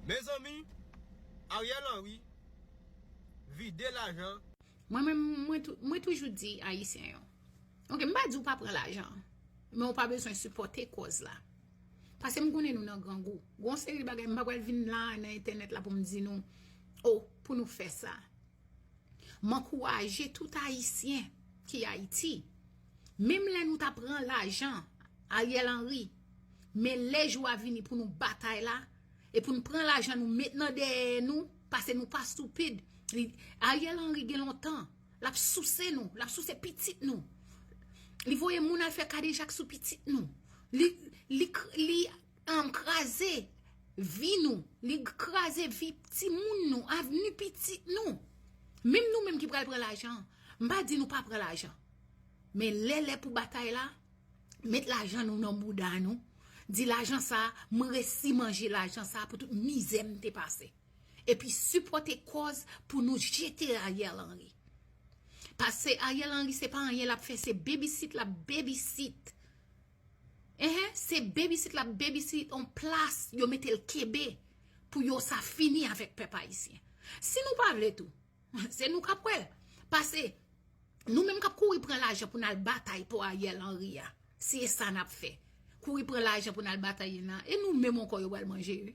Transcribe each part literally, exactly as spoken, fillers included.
Mezanmi, Ariel Henry vide lajan. Mwen menm, mwen, tou- mwen toujou di Ayisyen yo. Ok, m pa di w pa pran lajan. Men w pa bezwen sipòte kòz la. Paske m konnen nou nan grangou. Gon seri bagay, m pa pral vin la nan entènèt la pou m di nou, oh, pou nou fè sa. M ankouraje tout Ayisyen ki Ayiti. Menm lè nou ta pran lajan Ariel Henry, men lè jou a vini pou nou batay la, e pou n pran lajan nou met nan dèyè nou, paske nou pa stupid. Li, Ariel Henry gen lontan, l ap souse nou, l ap souse pitit nou. Li voye moun al fè kadejak sou pitit nou. Li, li, kr- li um, kraze vi nou, li kraze vi timoun nou, avni pitit nou. Menm nou menm ki pral pran lajan, m pa di nou pa pran lajan. Men lè lè pou batay la, met lajan nou nan bouda nou. Di lajan sa, mwen resi manje lajan sa pou tout mizè m te pase. Epi sipòte kòz pou nou jete Ariel Henry. Paske Ariel Henry se pa anyen l ap fè, se babysit l ap babysit. Enhen, se babysit l ap babysit on plas yo mete l kenbe pou yo sa fini avèk pèp ayisyen. Si nou pa vle tou, se nou k ap wè l. Paske nou menm k ap kouri pran lajan pou n al batay pou Ariel Henry a, si e sa n ap fè. Kouri pran lajan pou n al batay nan, e nou menm ankò yo pral manje wi.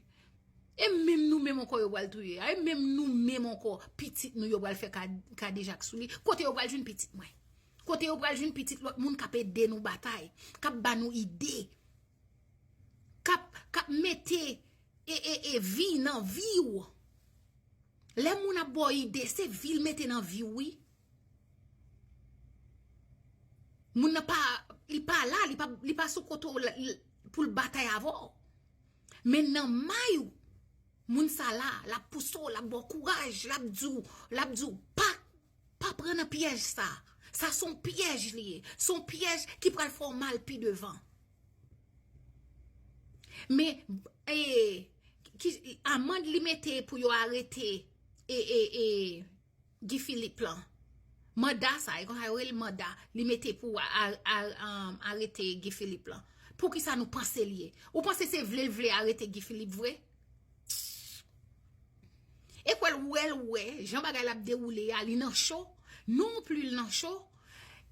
E menm nou menm ankò yo pral touye a. E menm nou menm ankò pitit nou yo pral fè ka- kadejak sou li. Kote yo pral jwenn pitit mwen? Kote yo pral jwenn pitit lòt moun k ap ede nou batay, k ap ba nou ide, k ap, k ap mete e, e, e vi nan vi w? Lè moun ap ba w ide, se vi l mete nan vi w wi. Moun nan pa, li pa la, li pa, li pa sou kote w pou l batay avè w. Men nan may ou, moun sa la, l ap pouse w, l ap ba w kouraj, l ap di w, l ap di w, pa, pa pran nan pyèj sa. Sa se yon pyèj li ye. Se yon pyèj ki pral fè w mal pi devan. Men, e, ki, amann li mete pou yo arete e, e, e, Guy Philippe lan. Manda sa, e konsa yo rele manda, li mete pou a- a- a- um, arete Guy Philippe lan. Poukisa nou panse li ye? Ou panse se vle l vle arete Guy Philippe vre? E kwè l wè l wè jan bagay la ap dewoule a, li nan cho. Non pli l nan cho.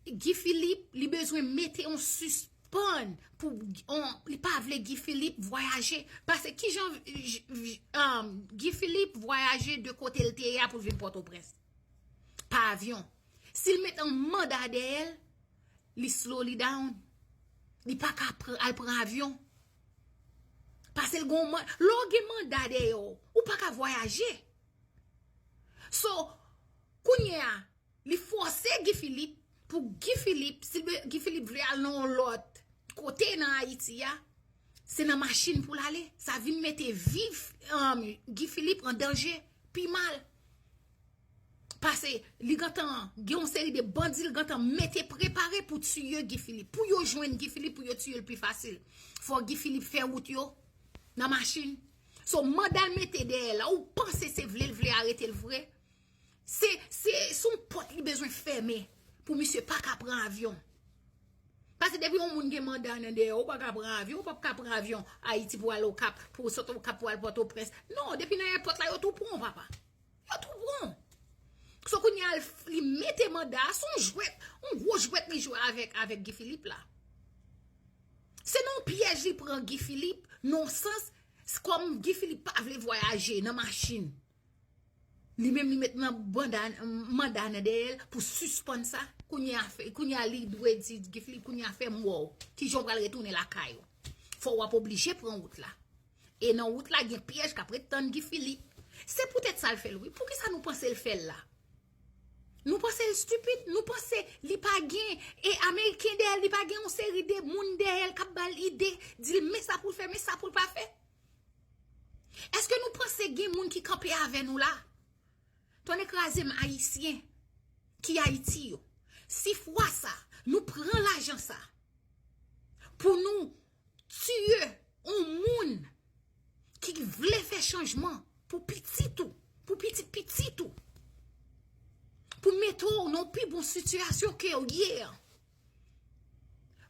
Guy Philippe, li bezwen mete yon sispann pou on, li pa vle Guy Philippe vwayaje. Paske kijan um, Guy Philippe vwayaje de kote l te ye a pou l vin Pòtoprens? Pa avyon. Si l met yon manda dèyè l, li slow li down. Li pa ka pran, al pran avyon. Paske l gon man, lè w gen manda dèyè w, ou pa ka vwayaje. So, kounye a, li fòse Guy Philippe, pou Guy Philippe, si Guy Philippe vle al nan yon lòt kote nan Ayiti a, se nan machin pou l ale. Sa vin mete vi um, Guy Philippe an danje pi mal. Paske li gentan gen yon seri de bandi l gentan mete prepare pou tiye Guy Philippe. Pou yo jwenn Guy Philippe, pou yo tiye l pi fasil. Fò Guy Philippe fè wout yo nan machin. So, manda l mete dèyè la, ou panse se vle l vle arete l vre? Se, se, se yon pòt li bezwen fèmen pou misye pa ka pran avyon. Paske depi yon moun gen manda nan dèyè, ou pa ka pran avyon, ou p ap ka pran avyon Ayiti pou al Okap, pou w sot Okap pou al Pòtoprens. Non, depi nan èpòt la, yo tou pran w, papa. Yo tou pran w. So kounye a, li mete manda a, se yon jwèt, yon gwo jwèt li jwe avèk, avèk Guy Philippe la. Se nan yon pyèj li pran Guy Philippe, nan yon sans, kòm Guy Philippe pa vle vwayaje nan machin. Li menm li met nan banda, manda nan dèyè l pou sispann sa. Kounye a fè, kounye a li dwe di Guy Philippe, kounye a fè m wè w. Kijan w pral retounen lakay ou? Fò w ap oblije pran wout la. E nan wout la gen pyèj k ap ret tann Guy Philippe. Se poutèt sa l fè l wi. Poukisa nou panse l fè l la? Nou panse l stupid, nou panse li pa gen e ameriken dèyè l, li pa gen yon seri de moun dèyè l k ap ba l ide, di l men sa pou l fè, men sa pou l pa fè. Èske nou panse gen moun ki kanpe avè nou la? Tonnè kraze m ayisyen ki Ayiti yo. Si fwa sa, nou pran lajan sa pou nou tiye yon moun ki vle fè chanjman pou pitit ou, pou pitit pitit ou, pou mete w nan pi bon sitiyasyon ke w ye an,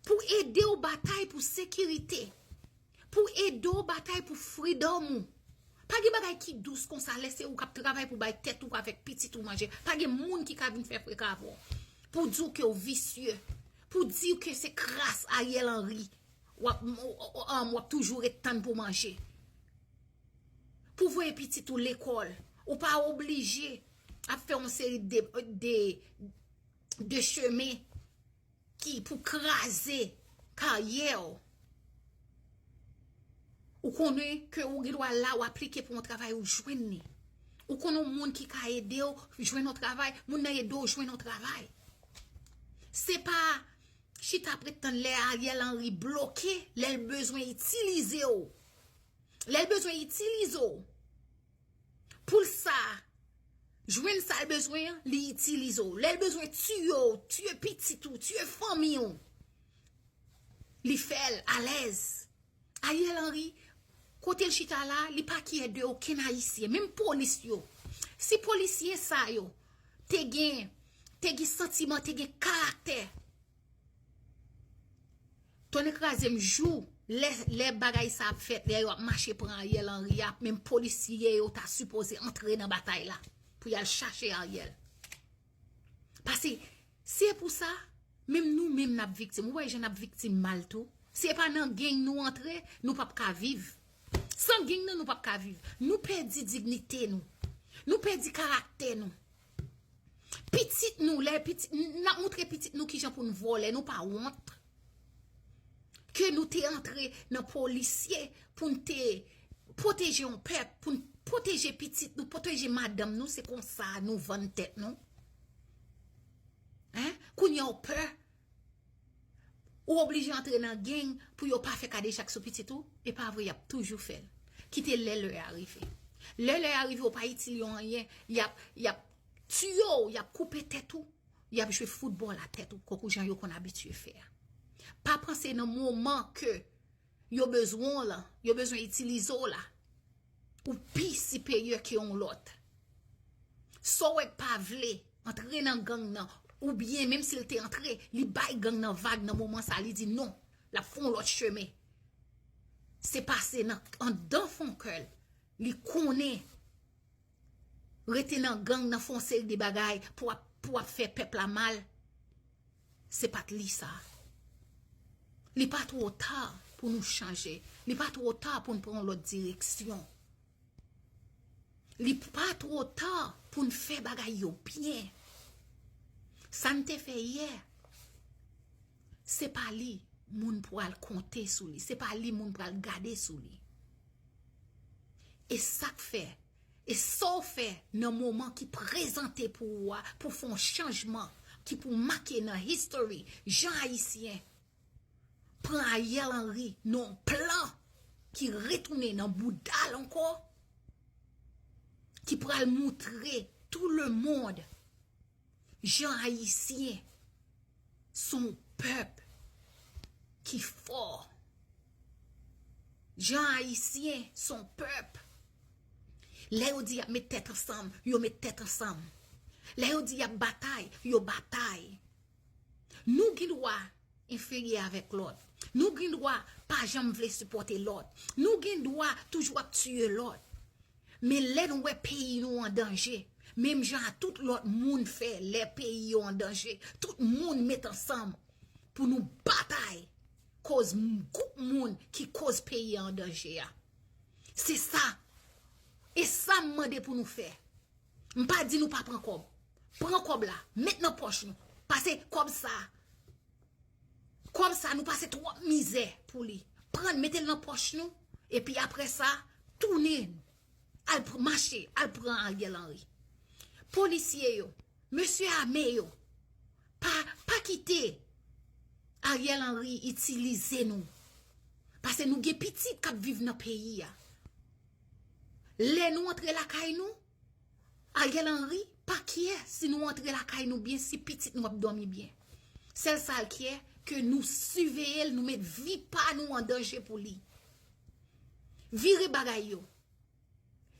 pou ede w batay pou sekirite, pou ede w batay pou freedom ou, Pa gen bagay ki dous konsa lè se ou k ap travay pou bay tèt ou avèk pitit ou manje. Pa gen moun ki ka vin fè freka avè w. Pou di w ke w visye. Pou di w ke se kras Ariel Henry w ap, w ap toujou ret tann pou manje. Pou voye pitit ou lekòl. Ou pa oblije ap fè yon seri de, de, de chemen ki pou kraze karyè w. Ou konnen ke ou gen dwa la w aplike pou yon travay ou jwenn li. Ou konnen yon moun ki ka ede w jwenn yon travay, moun nan ede w jwenn yon travay. Se pa chita ap ret tann lè Ariel Henry bloke, lè l bezwen itilize w. Lè l bezwen itilize w. Pou l sa, jwenn sa l bezwen an, li itilize w. Lè l bezwen tiye w, tiye pitit ou, tiye fanmi w, li fè l alèz. Ariel Henry, kote l chita la, li pa kyè de okenn Ayisyen, menm polis yo. Si polisye sa yo te gen, te gen santiman, te gen karaktè, tonnè kraze m jou, lè, lè bagay sa ap fèt, lè yo ap mache pran Ariel Henry a, menm polisye yo ta sipoze antre nan batay la pou y al chache Ariel. Paske si e pou sa, menm nou menm n ap viktim. Ou wè jan n ap viktim mal tou. Si e pa nan gang nou antre, nou p ap ka viv. San gang nan, nou p ap ka viv. Nou pèdi dignite nou. Nou pèdi karaktè nou. Pitit nou, lè pitit, n ap moutre pitit nou kijan pou n vòlè, nou pa wont. Ke nou te antre nan polisye pou n te pwoteje yon pèp, pou n pwoteje pitit nou, pwoteje madanm nou, se konsa nou vann tèt nou. Hein? Kounye a w pè. Ou oblije antre nan gang pou yo pa fè kadejak sou pitit ou? E pa vre, y ap toujou fè l. Kite lè lè a rive. Lè lè a rive, ou pa itil yo anyen, y ap, y ap tiye w, y ap koupe tèt ou, y ap jwe foutbòl a tèt ou, kòk ou jan yo konn abitye fè a. Pa panse nan moman ke yo bezwen w lan, yo bezwen itilize w la, ou pi siperyè ke yon lòt. Sa w wè k pa vle antre nan gang nan, oubyen menm si l te antre, li bay gang nan vag nan moman sa, li di non, l ap fè yon lòt chemen. Se pase nan anndan fon kè l, li konnen rete nan gang nan fè yon seri de bagay pou ap, pou ap fè pèp la mal. Se pa t li sa. Li pa twò ta pou nou chanje. Li pa twò ta pou n pran yon lòt direksyon. Li pa twò ta pou n fè bagay yo byen. Sa n te fè yè, se pa li moun pral konte sou li. Se pa li moun pral gade sou li. E sa k fè, e sa w fè nan moman ki prezante pou ou a, pou fè yon chanjman ki pou make nan history, jan Ayisyen pran Ariel Henry nan yon plan ki retounen nan bouda l ankò, ki pral moutre tout le monde jan Ayisyen se yon pèp ki fò. Jan Ayisyen se yon pèp. Lè yo di y ap met tèt ansanm, yo met tèt ansanm. Lè yo di y ap batay, yo batay. Nou gen dwa enferyè avèk lòt. Nou gen dwa pa janm vle sipòte lòt. Nou gen dwa toujou ap tiye lòt. Men lè nou wè peyi nou an danje, menm jan a tout lòt moun fè lè peyi yo an danje, tout moun met ansanm pou nou batay koz m-, gwoup moun ki koz peyi a an danje a. Se sa. E sa m mande pou nou fè. M pa di nou pa pran kòb. Pran kòb la, met nan pòch nou. Pase kòb sa. Kòb sa, nou pase twòp mizè pou li. Pran l, mete l nan pòch nou, epi apre sa, tounen, al pr-, mache, al pran Ariel Henry. Polisye yo, mesye ame yo, pa, pa kite Ariel Henry itilize nou. Pase nou gen pitit k ap viv nan peyi a. Lè nou antre lakay nou, Ariel Henry pa kyè si nou antre lakay nou byen, si pitit nou ap dòmi byen. Sèl sa l kyè, ke nou siveye l, nou met vi pa nou an danje pou li. Vire bagay yo.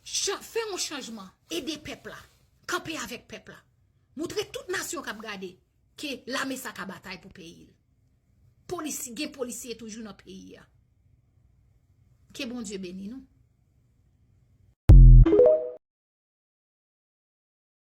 Chan-, fè yon chanjman. Ede pèp la. Kanpe avèk pèp la. Moutre tout nasyon k ap gade ke lame sa ka batay pou peyi l. Polisi-, gen polisye toujou nan peyi a. Ke Bondye beni nou.